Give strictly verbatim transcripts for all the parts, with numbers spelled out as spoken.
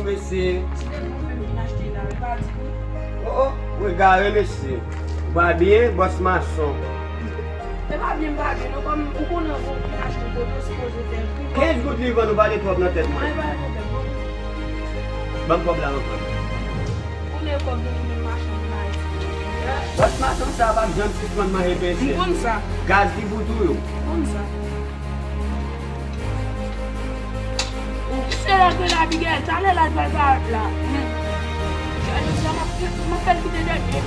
Mesye. Ti de gwo menm vin achte la, e pa di nou. Oh, oh, ou egare, mesye. Ou pa byen, bòs mason. E pa byen, m pa byen, non, kòm ou konnen yon gwo vin achte kote, ou sipoze fè pri. Kenz goud li vann ou, pa gen twòp nan tèt mwen. Ay, pa gen pwoblèm, bon. Ban m kòb la ankò. Konnen kòb nou menm machann nan Ayiti. Bòs mason sa p ap janm sispann manje peze. M konn sa. Gaz ki pou touye w. M konn sa. Se lè ke Abigail, talè la, l pral parèt la. Hmm. Jodi a, m ap, m ap fè l kite dènye.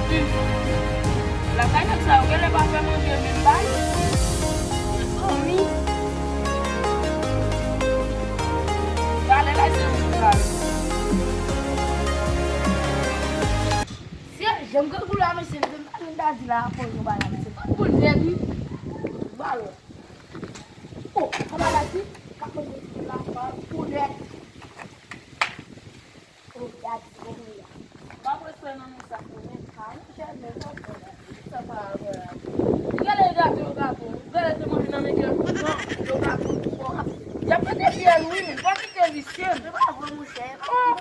Hmm. Lakay nèg sa yo, genlè pa fè manje menm bay. Mezanmi. Talè la, se moun sa yo. Se jan grangou la, mesye, m te, m ta di la, akoz nou ba la, mesye. Kot pou l vèt, wi. Ba yo. Oh, kòman la di? Ka konn la, pa pou vèt. Oh, gad, gad, gad. Pa pran swen nan men sa, non. Ah, non, jèm men, sa pa la. Sa pa la, la. Gade gato, gato. Gade te manje nan men kè. Non, yo gato, bon. Y ap mete fyèl, wi, men pa kite visye. Se pa vre, monchè. Oh.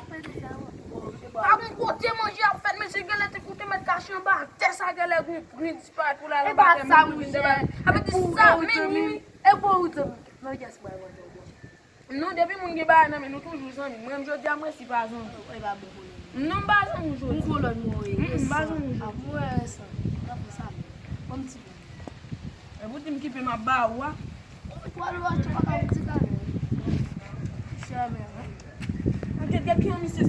Pa gon kote manje ap fèt, mesye, genlè te koute mèt kache anba tè sa, genlè gon pri disparèt pou l al anba tè moun vin devan. Sa vle di sa menm, wi. E bon, wi, zanmi. Non, yes, bwa, bwa, bwa, bwa. Non, depi moun gen bagay nan men nou toujou zanmi. Mwen, jodi a, mwen si pa zanmi. Non, m pa zanmi w jodi. M kolòn mwen, wi. M pa zanmi w jodi. Mwen, sa. Nan pou sa, mwen. Bon, ti bon. E pou di m kipe m ap ba ou a. Ou al wè, ou pa ka di talè. Chè, men, hein. Gad, gad, ki yon misye.